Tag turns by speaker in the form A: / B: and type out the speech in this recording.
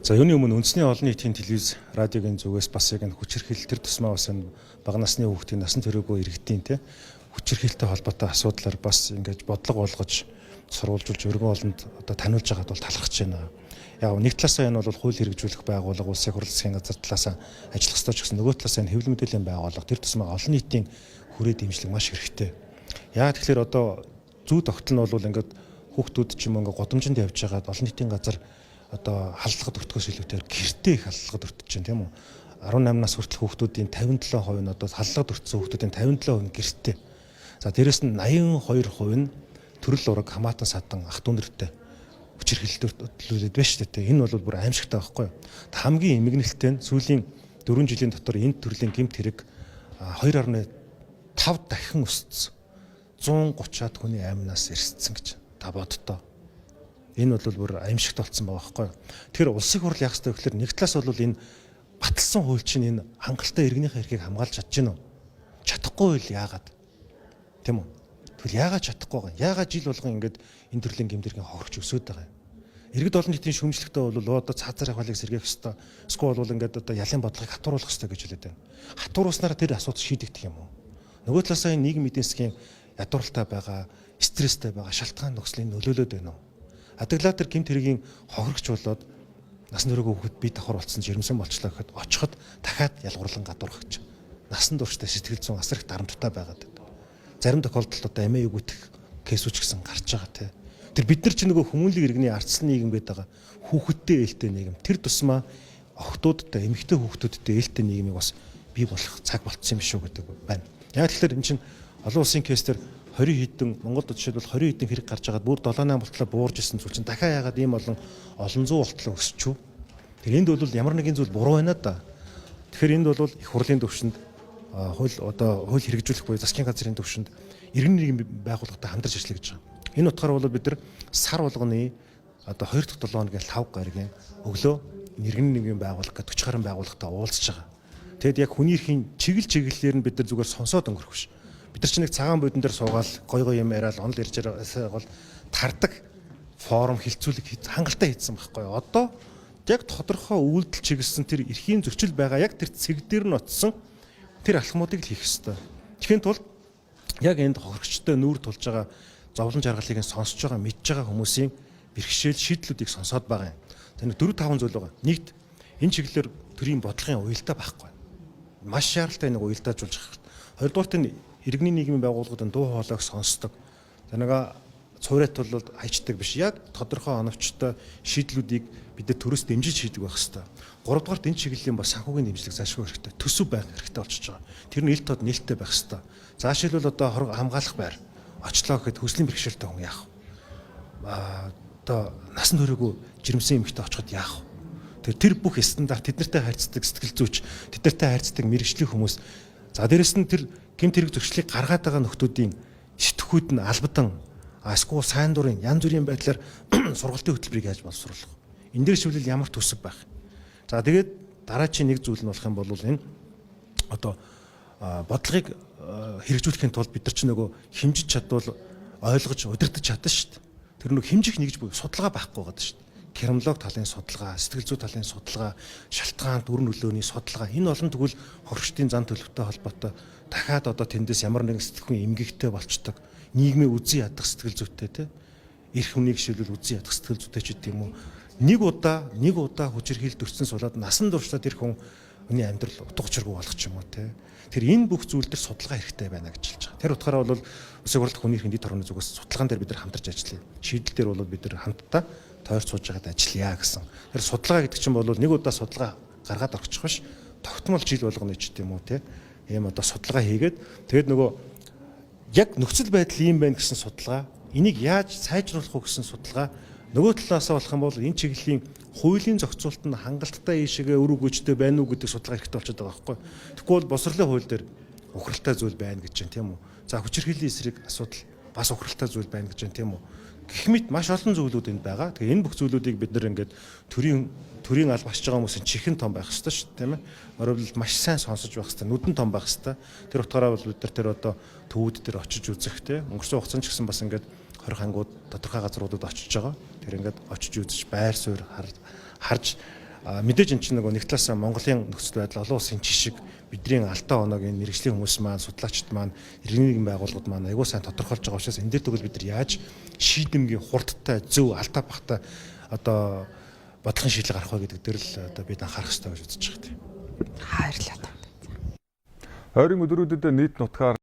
A: За, юуны өмнө үндэсний олон нийтийн телевиз радиогийн зүгээс бас яг энэ хүчирхийлэл, тэр тусмаа бас энэ бага насны хүүхдийн, насан туршаагүй иргэдийн те хүчирхийлэлтэй холбоотой асуудлаар бас ингэж бодлого болгож, сурвалжуулж, өргөн олонд одоо таниулж байгаад бол талархаж байна. Яг нэг талаасаа энэ бол хууль хэрэгжүүлэх байгууллага, улсын хурал засгийн газар талаасаа ажиллах ёстой ч гэсэн нөгөө талаасаа энэ хэвлэл мэдээллийн байгууллага, тэр тусмаа олон нийтийн хүрээ дэмжлэг маш хэрэгтэй. Яг тэгэхээр одоо зүй тогтол нь бол ингээд хүүхдүүд ч юм ингээд годамжинд явж байгаад олон нийтийн газар одоо халдлагад өртгөөс илүүтэйгээр гэртээ их халдлагад өртөж чинь, тийм үү? 18 нас хүртэлх хүүхдүүдийн 57% нь, одоо халдлагад өртсөн хүүхдүүдийн 57% нь гэртээ. За, дээрэс нь 82% нь төрөл ураг, хамаатан садан, ах дүү нартай хүчирхийлэлд төлөөлөд байна шүү дээ. Энэ бол бүр аимшигтай байхгүй юу? Хамгийн эмгэнэлтэй нь сүүлийн 4 жилийн дотор энэ төрлийн гэмт хэрэг 2.5 дахин өссөн. 130-аад хүний амнаас эрсдсэн гэж та боддоо. Энэ бол бүр аимшигт болсон байгаа байхгүй юу? Тэгэхээр улсын хурал яах ёстой гэхээр нэг талаас бол энэ баталсан хууль чинь энэ хангалттай иргэнийхээ эрхийг хамгаалж чадж гэнэ үү? Чадахгүй байл яагаад? Тийм үү? Тэгвэл яагаад чадахгүй байгаа юм? Яагаад жил болгон ингэж энэ төрлийн гэмт хэргийн хохирогч өсөөд байгаа юм? Иргэд олон нийтийн шүүмжлэгтэй бол одоо цаазаар ахвалыг сэргээх ёстой. Эсвэл бол ингээд одоо ялын бодлогыг хатууруулах ёстой гэж хэлээд байна. Хатууруулснараа тэр асуудал шийдэгдэх юм уу? Нөгөө талаасаа энэ нийгэм эдийн засгийн ядууралтай байгаа, стресстэй байгаа шалтгаан нөхцөлийн нөлөөлөд байна уу? Адаглаа тэр гэмт хэргийн хохирогч болоод насан туршаагүй хүүхэд бие давхар болцсон, жирэмсэн болчлоо гэхэд очиход дахиад ялгуурлан гадуурх гэж. Насан туршдаа сэтгэл зүйн асар их дарамттай байгаад байдаг. Зарим тохиолдолд одоо амиа өгөх case үүд ч гэсэн гарч байгаа те. Тэр бид нар ч нөгөө хүмүүнлэг иргэний ардчилсан нийгэм гэдэг байгаа. Хүүхэдтэй ээлтэй нийгэм. Тэр тусмаа охтуудтай, эмэгтэй хүүхдүүдтэй ээлтэй нийгмийг бас бий болох цаг болцсон юм шүү гэдэг байна. Яг тэгэхээр эн чинь олон улсын case дээр 20 хэдэн, Монголд жишээлбэл 20 хэдэн хэрэг гарч байгаад бүр 7 8 болтлоо буурж исэн зүйл чинь дахиад яагаад ийм олон олон зуун болтлоо өсчүү. Тэр энд бол ямар нэгэн зүйл буруу байна да. Тэгэхээр энд бол их хурлын төвшөнд, хууль одоо хууль хэрэгжүүлэх буюу засгийн газрын төвшөнд иргэн нийгмийн байгууллагатай хамтарч ажиллая гэж байгаа. Энэ утгаар бол бид нар сар болгоны одоо 2 дахь 7 хоногийн лав гарагийн өглөө иргэн нийгмийн байгууллага гэдэг 40 гаруй байгууллагатай уулзж байгаа. Тэгэд яг хүний эрхийн чиглэл чиглэлээр нь бид нар зүгээр сонсоод өнгөрөх биш. Бид нар чи нэг цагаан буудан дээр суугаал гой гой юм яриад онол ярьж байгаа бол тардаг форум хилцүүлэг хангалттай хийсэн байхгүй. Одоо яг тодорхой үйлдэл чиглэсэн тэр эрхийн зөрчил байгаа яг тэр цэг дээр нь очсон тэр алхмуудыг л хийх ёстой. Тэгэхин тулд яг энд хохирогчтой нүүр тулж байгаа, зовлон жаргалыг нь сонсож байгаа, мэдж байгаа хүмүүсийн бэрхшээл, шийдлүүдийг сонсоод байгаа юм. Тэр нэг 4 5 зүйл байгаа. Нэгт, энэ чиглэлээр төрийн бодлогын уялдаа байхгүй. Маш шаардлагатай нэг уялдаажуулж хэрэгтэй. Хоёрдугаарт нь иргэний нийгмийн байгууллагуудын дуу хоолойг сонсдог. За, нэг цуврайт бол хайчдаг биш. Яг тодорхой оновчтой шийдлүүдийг бид нар төрөөс дэмжиж шийдэг байх хэрэгтэй. Гуравдугаарт энэ чиглэлийн бас санхүүгийн дэмжлэг заашгүй хэрэгтэй. Төсөв байх хэрэгтэй болчихж байгаа. Тэр нь ил тод нээлттэй байх хэрэгтэй. Заашилбал одоо хамгаалах байр очлоо гэхэд хөгжлийн бэрхшээлтэй хүн яах вэ? Одоо насан туршаагүй жирэмсэн эмэгтэй очиход яах вэ? Тэр бүх стандарт, тэднэртэй харьцдаг сэтгэл зүйч, тэднэртэй харьцдаг мэргэжлийн хүмүүс, за дээрэс нь тэр гэмт хэрэг зөрчлийг гаргаад байгаа нөхдүүдийн сэтгхүүд нь албадан эсвэл сайн дурын янз бүрийн байдлаар сургалтын хөтөлбөрийг яаж боловсруулах вэ? Энэ дээр шивлэл ямар төсөв байх? За, тэгээд дараачийн нэг зүйл нь болох юм бол энэ одоо бодлогыг хэрэгжүүлэхийн тулд бид нар ч нөгөө хэмжиж чадвал ойлгож удирдах чадна шүү дээ. Тэр нөгөө хэмжих нэгж буюу судалгаа байхгүй байгаа шүү дээ. Криминолог талын судалгаа, сэтгэл зүй талын судалгаа, шалтгаан, үр нөлөөний судалгаа, энэ олон тэгвэл хөршдийн зан төлөвтэй холбоотой дахиад одоо тэндээс ямар нэгэн сэтгхүүн эмгэгтэй болчдөг, нийгмийн үзэн ядах сэтгэл зүйтэй те, эрх хүнийг жишээлбэл үзэн ядах сэтгэл зүйтэй ч гэдэг юм уу, нэг удаа хүчирхийлэлд өртсөн сулаад насан туршдаа тэр хүн хүний амьдрал утга учиргүй болох ч юм уу те. Тэр энэ бүх зүйл дээр судалгаа хэрэгтэй байна гэж хэлж байгаа. Тэр утгаараа бол Улсын хурлд хүний эрхийн дэд хорооны зүгээс судалгаан дээр бид нар хамтарч ажиллая. Шийдэл дээр бол бид нар хамтдаа тойрч сууж байгаад ажиллая гэсэн. Тэр судалгаа гэдэг чинь бол нэг удаа судалгаа гаргаад орчих биш. Тогтмол жил болгоно ч гэдэм үү те. Ийм одоо судалгаа хийгээд, тэгээд нөгөө яг нөхцөл байдал ийм байна гэсэн судалгаа, энийг яаж сайжруулах уу гэсэн судалгаа, нөгөө талаасаа болох юм бол энэ чиглэлийн хуулийн зохицуулалт нь хангалттай ийшээгээ үр өгөөжтэй байна уу гэдэг судалгаа хэрэгтэй болчиход байгаа байхгүй. Тэгэхгүй бол боловсролын хууль дээр ухралтай зүйл байна гэж байна, тийм үү? За, хүчирхийллийн эсрэг асуудал бас ухралтай зүйл байна гэж байна, тийм үү? Гэх мэт маш олон зүйлүүд энд байгаа. Тэгээ энэ бүх зүйлүүдийг бид нар ингээд төрийн алба хасж байгаа хүмүүсийн чихэн том байх ёстой шүү дээ, тийм ээ. Өөрөөр маш сайн сонсож байх ёстой, нүдэн том байх ёстой. Тэр утгаараа бол бид нар тэр одоо төвүүд дээр очиж үзэх, тийм. Өнгөрсөн хугацаанд ч гэсэн бас ингээд 20 хангууд тодорхой газруудад очиж байгаа. Тэр ингээд очиж үзэж, байр суурь харж Мэдээж энэ чинь нөгөө нэг талаасаа Монголын нөхцөл байдал, олон улсын жишг, бидний алдаа оноог энэ мэргэжлийн хүмүүс маань, судлаачид маань, иргэний нийгмийн байгууллагууд маань аягүй сайн тодорхойлж байгаа учраас энэ дээр тэгвэл бид нар яаж шийдэмгий, хурдтай, зөв, алдаа багатай одоо бодлогын шийдэл гарах вэ гэдэг дээр л одоо бид анхаарах ёстой гэж үзэж байгаа тийм.
B: Баярлалаа.
C: Ойрын өдрүүдэд нийт нутгаар